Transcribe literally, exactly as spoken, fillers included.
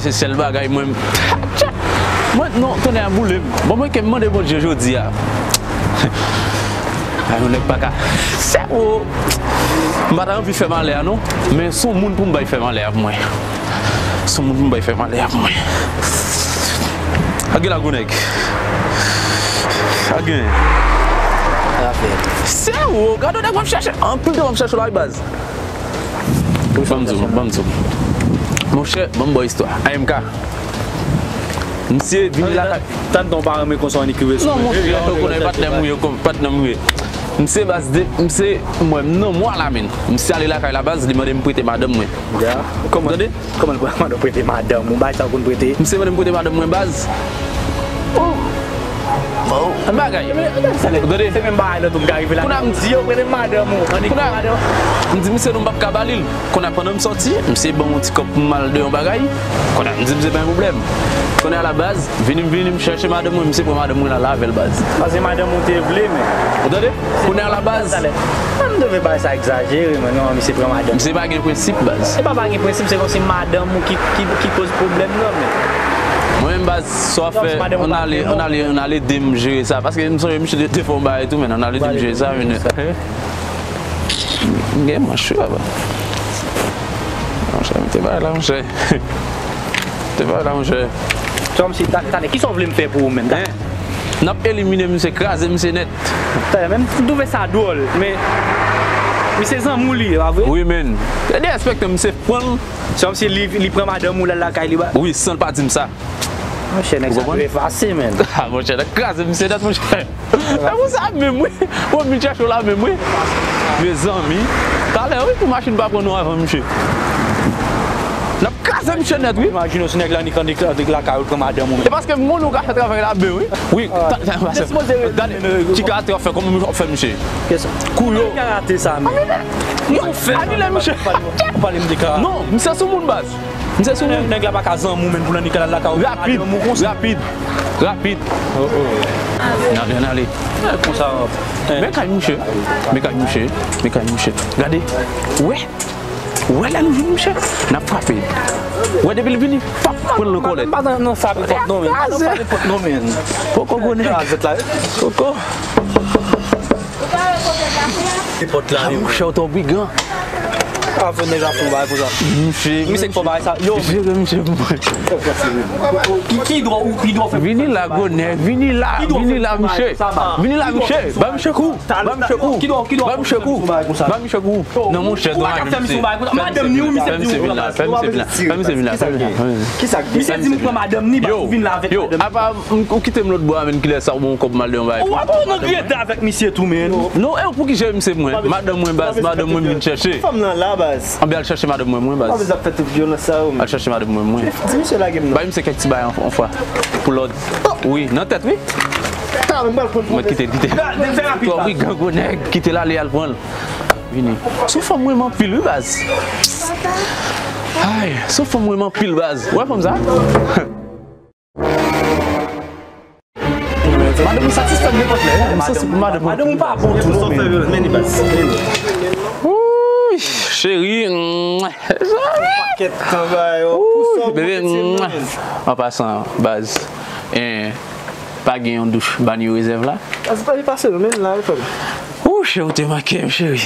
Se sèl bagay mwen. Mwen, non, tonnè a boule m. Bon, mwen ke m mande Bondye jodi a. Ay, yon nèg pa ka. Sèwo! M pa ta anvi fè malè a, non. Men se yon moun pou m bay fè malè a pou mwen. Se yon moun pou m bay fè malè a pou mwen. Ak gen la gwo nèg. Ak gen. Sèwo! Gade yon nèg w ap chèche. Anpil tan w ap chèche la, wi, baz. Ban m di w, ban m di w. Monchè, ban m ba w istwa. A M K. Misye vini lakay. Tann ton pa renmen konsa annik rive sou mwen. Non, monchè, ou konnen patnè m ou ye, patnè m ou ye. Misye baz de, misye, mwen, m nan mwa la, menn. Misye ale lakay la, baz, li mande m prete madanm mwen. Ya. Kòman? Tande? Kòman l pran madanm, prete madanm ou? Bay sa w konn prete? Misye mande m prete madanm mwen, baz. Oh. Oh. An bagay. Tande? Se menm bagay la tou m ka rive la. Kounye a m di yo prete madanm ou. Annik madanm. M di misye non, m p ap ka ba li l. Kounye a pandan m sòti, misye ban m yon ti kòb pou m al de yon bagay. Kounye a m di misye pa gen pwoblèm. Kounye a la baz, vini m vini m chèche madanm mwen, misye pran madanm mwen la lave l baz. Paske madanm ou te vle, men. Ou tande? Kounye a la baz. Mwen m twouve bagay sa egzajere, men non, misye pran madanm. Misye pa gen prensip baz. Se pa pa gen prensip, se kòmsi madanm ou ki, ki, ki koz pwoblèm nan, men. Mwen menm baz, sa w ap fè, ann ale, ann ale, ann ale ede m jere sa. Paske m sonje misye te, te fè yon bagay tou, men ann ale ede m jere sa, men. M gen manch wi papa. Monchè, mete bagay la, monchè. Mete bagay la, monchè. Kòmsi, talè, talè, kisa w vle m fè pou ou menm? Talè. N ap elimine misye, kraze misye nèt. Talè, men m twouve sa dwòl, men misye zanmi w li ye, pa vre? Wi, men. Derespekte misye pran l. Kòmsi li, li pran madanm ou l al lakay li ba. Wi, san l pa di m sa. Monchè, nèg sa dwe efase, men. Ah, monchè, n ap kraze misye nèt, monchè. E pou sa menm, wi. Ou vin chèche w la menm, wi. Mezanmi. Talè, wi, pou machin pa pran nou avan, misye. N ap kraze misye nèt, wi. Imajine w si nèg la annik, annik, annik lakay ou pran madanm ou. E paske m konnen w ka fè travay la byen, wi. Wi, ta, ta, ta, gade, ki karatè w ap fè, kòman w ap fè misye? Kisa? Kou yo. Ki karatè sa, men? Non, anile misye. Pale m de karatè. Non, misye sou moun baz. Misye sou moun. Nèg la pa ka zanmi w, menm pou l annik al lakay ou. Rapid, rapid, rapid. Oh, oh. N ale, n ale. Men kay misye. Men kay misye. Men kay misye. Gade. Wè. Wè lè nou jwenn misye. N ap frape. Wè depi l vini. Pap, pran l nan kòlèt. Pa nan, nan frape pòt non, men. Pa nan frape pòt non, men. Poko gwo nèg. Poko. Pòt la, wi. Monchè, ou t obligan. Avè nèg la fè yon bagay konsa. Misye, misye k fè bagay sa. Yo, jere misye pou mwen. Ki, ki dwa ou, ki dwa fè? Vini la, gwo nèg, vini la, vini la, misye. Vini la, misye. Ba misye kou. Ba misye kou. Ba misye kou. Ba misye kou. Non, monchè, ou pa ka fè misye yon bagay konsa. Madanm ni ou, misye di ou. Fè misye vin la, fè misye vin la, fè misye vin la, fè misye vin la, fè misye vin la, fè misye vin la. Misye di m pran madanm ni, ba ou vin la avèk madanm. Yo, apa ou kite m lòt bò a, menn, kilè sa ou ban m kòb m al de yon bagay. Ou ap nan greda avèk misye tou, menn. Non, e ou pou ki jere misye pou mwen? Madanm mwen baz, madanm mwen vin chèche. Fanm nan la, baz. Anben al chèche madanm mwen, mwen, baz. Al chèche madanm mwen, mwen. Di misye lage m non. Bay misye kèk ti bagay yon, yon fwa. Pou lòd. Wi, nan tèt, wi. Mwen kite l, kite l. Twò wi, gangou nèg, kite l ale, al pran l. Vini. Sou fanm mwen m anpil, wi, baz. Ay, sou fanm mwen m anpil, baz. Ou wè fanm sa? Madanm m satisfè m nenpòt lè, wi. M santi pou madanm mwen. Madanm ou pa bon tou, non, men. Wouy, cheri. Pakèt tan ba yo. Wouy, bebe. An pasan, baz. En, pa gen yon douch banyo rezèv la? Baz, pa pase non, men la, wi, fanm. Wouy, cheri, ou te manke m, cheri.